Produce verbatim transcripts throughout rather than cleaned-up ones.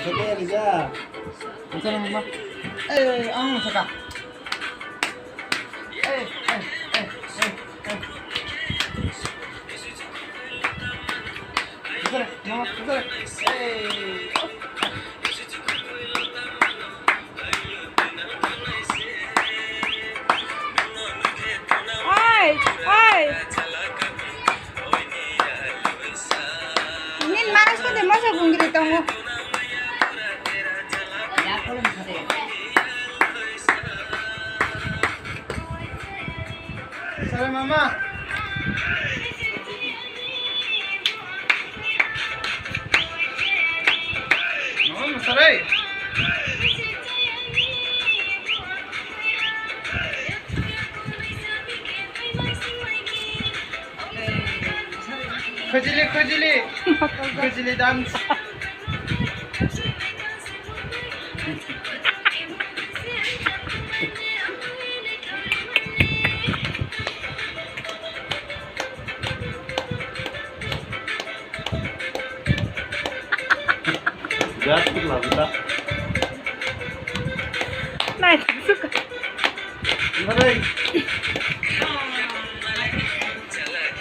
Hey, ang saka. Hey, hey, hey, hey, hey. Hey. Oi, oi. Nini masa de masa gungri tongo. Sare mama. Mama, sare. Khujili, khujili. Khujili dance. Gas tu lah kita. Nice, suka. Marai.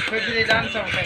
Kau jadi dance apa?